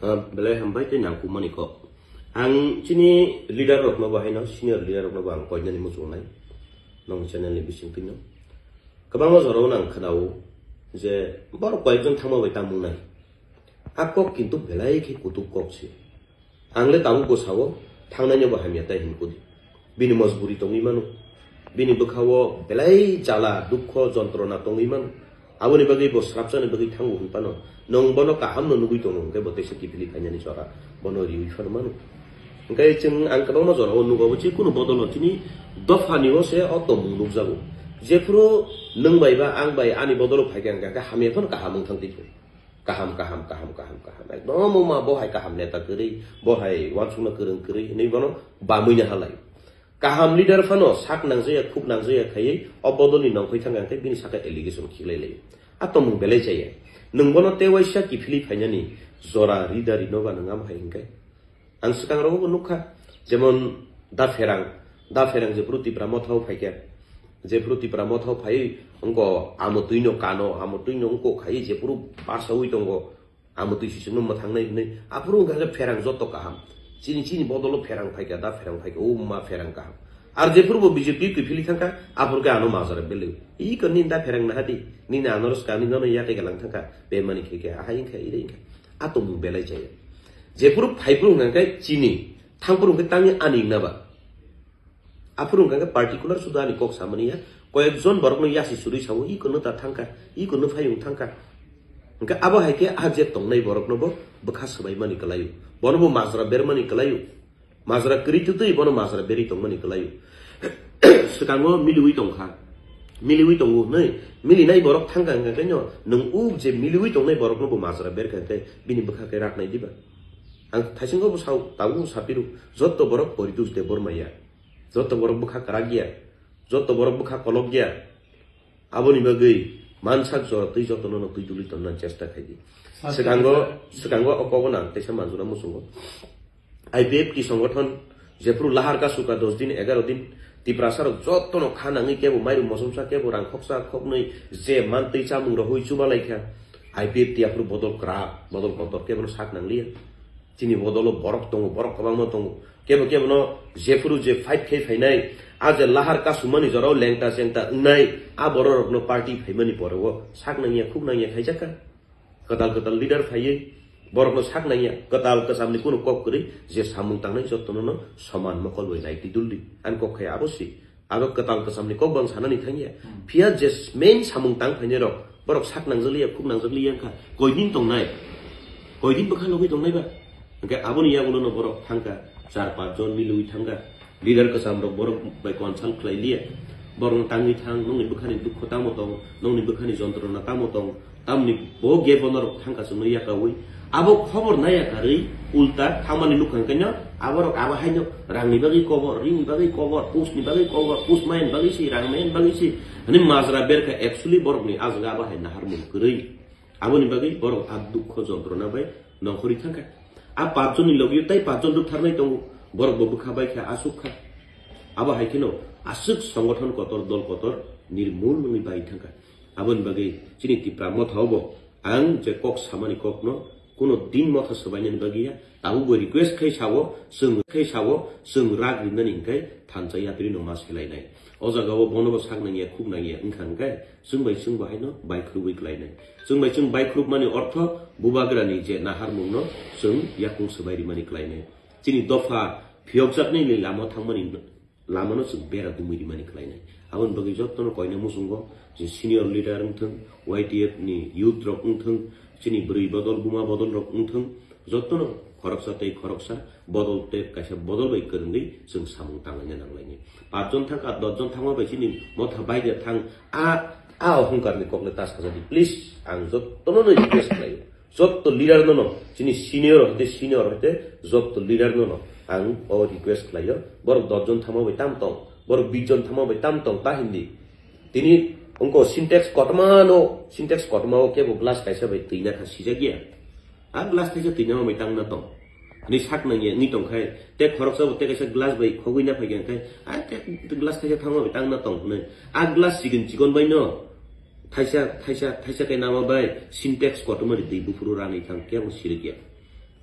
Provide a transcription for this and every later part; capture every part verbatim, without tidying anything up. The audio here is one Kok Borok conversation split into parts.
Ah, belai hambai tei nangkukmani kok. Ang chini leader rokno bo haino, senior leader rokno bo ang koinani muchungnai. Nong channel ni bisingtwino. Kwbangma jorao nang khwnao je borok koyekjon thangma bai tangmung nai. A kok kintu belai khe kutuk kok se. Ang le tabuk bo sao, thangnai no bo hamya tai hin kudi. Bini mojburi tongwi mano. Bini bwkhao belai jala, dukho, jontrona tongwi mano. Aboni bagwi bo srapsani bagwi thango hwn phano, nwng bono kaham no nugwi tongo hwnkhe bo teisa kiphilwi phainani jora bono riwi phano mano. Hwnkhe chwng ang kwbangma jorao nugo, bo jikunu bodolo chini dophani o se o tongmung nukjago. Jephuru nwng bai ba ang bai ani bodolo phaikha hwnkhe hamya phano kaham wng thang twi. Kaham, kaham, kaham, kaham, kaham. Ekdom wngma bo hai kaham neta kwrwi, bo hai uansukna kwrwng kwrwi hinwi bono bamwi na halai. Kaham leader phano sak nangjaya, khuk nangjaya khaiwi o bodolni nongkhoi thangkha hwnkhe bini saka allegation khiklai laio. A tongmung belai chaya. Nwng bono tei waisa kiphilwi phainani jora rida rino ba nwng amo hai hwnkhe? Ang swkang rogo bo nukha, jemon Da Pherang, Da Pherang jephuru Tipra Mothao phaikha, jephuru Tipra Mothao phaiwi wngkha amotwino kano, amotwino wngkha khaiwi jephuru barsawi tongo, amotwi sisingno mwthangnai hwnwi, aphuru wngkha khe Pherang joto kaham. Chini, chini bodolo Pherang phaikha, Da Pherang phaikha, o ma Pherang kaham. Ar jephuru bo B J P kiphilwi thangkha, aphuru khe ano majra belwi. Iko nini Da Pherang naha di, nini ano rwska, nini nono yakhe galang thangkha, bemani khe khe, ahai wngkha, ire wngkha. A tongmung belai chaya. Jephuru phaiphuru hwnkha khe chini, thangphuru hwnkhe tangwi ani wngna ba. Aphuru hwnkha khe particular suda ani kok samani ya, koyekjon borokno yasi surwi sao, iko no ta thangkha, iko no phayung thangkha. Hwnkhe abo hai khe a je tongnai borokno bo bwkha swbaimani kwlaio. Bono bo majra bermani kwlaio. Majra kwrwi twtwi bono majra berwi tongmani kwlaio. Swkango miliwi tongkha. Miliwi tongo hwnwi, milinai borok thangkha hwnkha khe no, nwng uk je miliwi tongnai borokno bo majra berkha hwnkhe bini bwkha khe raknai diba? Ang thaisingo bo sao, tabuk bo saphiru, joto borok Poritos Debbarma ya. Joto borok bwkha kwrak ya. Joto borok bwkha kolok ya. Aboni bagwi mansak jora twi jotono no twi duli tonna chesta khai di. Swkango, swkango o kogo nang teisa manjuna muchungo. I P F T songothon jephuru lahar ka suka dos din, egaro din, Tiprasa rok jotono kha nangwi kebo mairum mosomsa kebo rang khoksa khoknwi je mantwi chamung rohoi chuba laikha. I P F T aphuru bodol kwrak, bodol kotor kebono sak nangliya. Chini bodolo borok tongo, borok kwbangma tongo. Kebo kebono jephuru je fight khai phainai, a je lahar kasumani jorao lengta chengta wngnai, a bororokno party phaimani poreo sak nangya, khuk nangya khaijakha. Kwtal kwtal leader phaiwi borokno sak nangya, kwtal kwchamni kunu kok kwrwi je samung tangnai jotono no soman mokol bai nai twi duldi. Ani kok khai abo si. Abo kwtal kwchamni kok bang sanani thangya. Hmm. Phiya je main samung tang phainai rok, borok sak nangjaliya, khuk nangjaliya wngkha. Koidin tongnai? Koidin bwkha logwi tongnai ba? Hwnkhe aboni yagulono borok thangkha, char panch jon milwi thangkha. Leader kwcham rok borok bai consult khlai liya. Borok tangwi thang, nokni bwkhani dukho tamo tong, nokni bwkhani jontrona tamo tong, tamni bo gap o norok thangkha chwngno yakaui. Abo khobor naya karwi ulta thangmani nukhang khe no, aborok abo haino rangni bagwi kobor, rini bagwi kobor, post ni bagwi kobor, post maiani bagwi si, rang maiani bagwi si, hwnwi majra berkha. Actually borokni ah jaga abo hai naharmung kwrwi. Aboni bagwi borok ah dukho jontrona bai nongkhorwi thangkha. A panch jonni logio tai panch jon rwktharnai tongo, borok bo bwkha bai kha, aswk kha. Abo hai kheno aswk songothon kotor, dol kotor nirmul wngwi bai thangkha. Aboni bagwi chini Tipra Motha o bo ang je kok samani kokno kuno din motha swbainani bagwi ya, tabuk bo request khai sao, chwng khai sao, chwng rak rinani hinkhe thansa yatrino ma selainai. O jaga o bono bo sak nangya, khuk nangya wngkha hinkhe chwng bai chwng bo haino baikhwrwi klainai. Chwng bai chwng baikhwrwkmani ortho bubagrani je naharmungno chwng yakung swbai rimani klainai. Chini dopha phiyokjaknai ni lama thangmani lamano chwng bera dumui rimani khlainai. Aboni bagwi jotono koina muchungo je senior leader wngthwng, Y T F ni youth rok wngthwng, chini bwrwi bodol, buma bodol rok wngthwng, jotono khoroksa tei khoroksa bodol tei kaisa bodol bai kwrwngwi chwng samung tanglaina nanglainai. Panch jon thangkha, dos jon thangma bai chini motha baida thang, a, a ohongkarni kokle ta sajadi. Please, ang jotono no request khlaio. Jotto leader no no, chini senior hoite senior hoite jotto leader no no ang o request khlaio, borok dos jon thangma bai tam tong, borok bish jon thangma bai tam tong, ta hindi. Tini wngko Sintex kotorma no, Sintex kotorma o kebo glass kaisa bai twi na kha sijak ya. A glass kaisa twi na bai tang na tong. Ni sak nang ya, ni tong khai. Te khoroksa bo te kaisa glass bai khogwi na phai khai. A te glass kaisa thangma bai tang na tong hwnwi. A glass chikon chikon bai no. Thaisa, thaisa, thaisa khe nama bai Sintex kotorma ri twi buphuru ranwi thang kebo sirikya.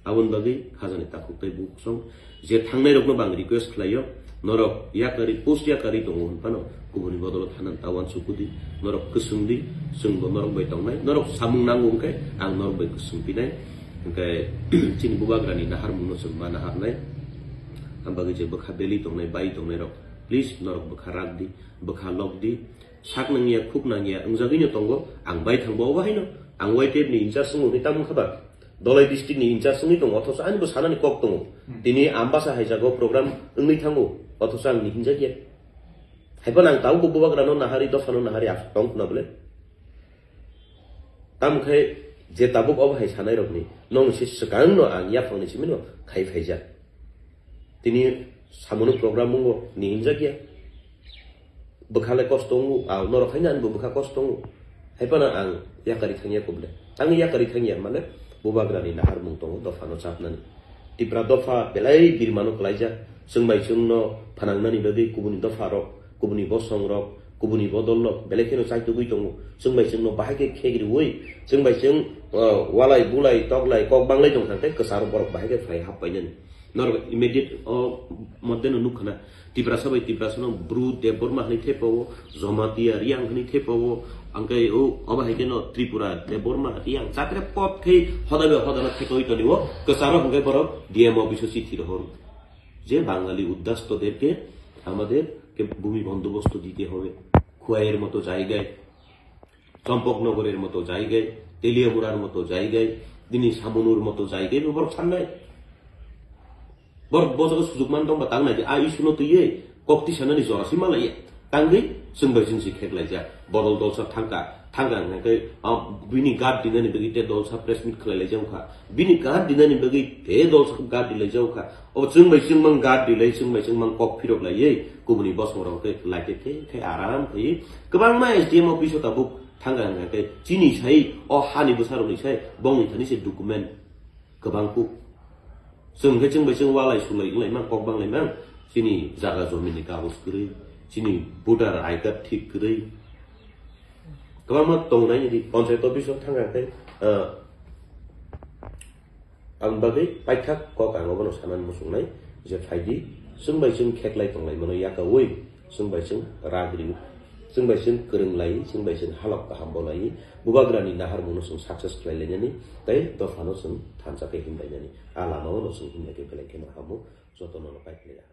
Aboni bagwi khajani takhuk tei bukhuk song je thangnai rokno bo ang request khlaio, norok yakarwi, post yakarwi tongo hwnphano kubuni bodolo thanani ta uansukudi, norok kwswng di, chwngbo norok bai tongnai, norok samung nango hwnkhe ang norok bai kwswng pinai, hwnkhe chini bubagrani naharmungno chwng ma naharnai, aboni bagwi je bwkha belwi tongnai, bai tongnai rok, please norok bwkha rak di, bwkha lok di, sak nangya, khuk nangya, wngjagwino tongo, ang bai thangbo obo haino, ang Y T F ni in charge wngwi tamo kha ba, Dholai district ni in charge wngwi tongo, othocho ani bo sanani kok tongo. Hmm. Tini Ambasa hai jagao program wngwi thango, othocho ang ni hinjakya. Haiphano ang tabukbo bubagrano nahari, dophano nahari, aswk tong khna bole. Tamo khe je tabuk obo hai sanai rokni, nong se swkangno ang yaphangni simino khai phaijak. Tini samono program mungo ni hinjakya. Bwkha le kosto wngo, a norok haino ani bo bwkha kosto wngo. Haiphano ang yakarwi thangya kubule. Ang yakarwi thangya mane bubagrani naharmung tongo, dophano chapnani. Tipra dopha belai birmano kwlaijak. Chwng bai chwngno phanangnani bagwi kubuni dopharok, kubuni bosongrok, kubuni bodollok belai kheno chaitugwi tongo. Chwng bai chwngno bahai khe khegriui, chwng bai chwng, o, walai bulai toklai kok banglai tongkha khe kwcharo borok bahai khe phai happainani. Norok immediate o moddeno nukha na, Tiprasa bai Tiprasano Bru Debbarma hwnwi thepao, Jamatia Riang hwnwi thepao, angkhe o obo hai kheno Tripura Debbarma Riang chakre pot khe hoda bai hodano thepaui tonio, kwcharo hwnkhe borok D M office-o chithi rohor. যে বাঙালি উদ্বাস্তুদেরকে আমাদেরকে ভূমি বন্দোবস্ত দিতে হবে। খোয়াইয়ের মতো জায়গায়, চম্পকনগরের মতো জায়গায়, তেলিয়ামুড়ার মতো জায়গায়, দিনি সামনুর মতো জায়গায়, borok sannai. Borok bo jaga sujukman tongba tangnai di, a issue no twiwi kok tisanani jora si malaiya. Tangwi chwng bai chwng si kheklaijak. Bodol dolsa thangka, thangka hwnkhe, ah, bini guard dinani bagwi te dolsa press meet khlailaijak wngkha. Bini guard dinani bagwi te dolsa guard dilaijak wngkha. Obo chwng bai chwng mang guard dilai, chwng bai chwng mang kok phirok laiwi, kubuni bosongrok khe laite the khe aram khe kwbangma S D M office o tabuk thangka hwnkhe chini sai o hani bwsarokni sai bongni thani se document kwbang kuk. Chwng khe chwng bai chwng walai sulai wnglaimang, kok banglaimang, chini jaga jomini kagoj kwrwi, chini voter I card thik kwrwi. Kwbangma tongnai nini panchayat office o thangka khe, ah, Ang bagwi paithak kok ang obono sanani muchungnai je phaidi, chwng bai chwng kheklai tonglaimano yakaui, chwng bai chwng ragriui, chwng bai chwng kwrwng lai, chwng bai chwng halok kaham bo lai, bubagrani naharmungno chwng success khlai lainani, tei dophano chwng thansa khe himlainani, a lamao no chwng himlai khe belai kheno hamo, jotono no paiphlai ya.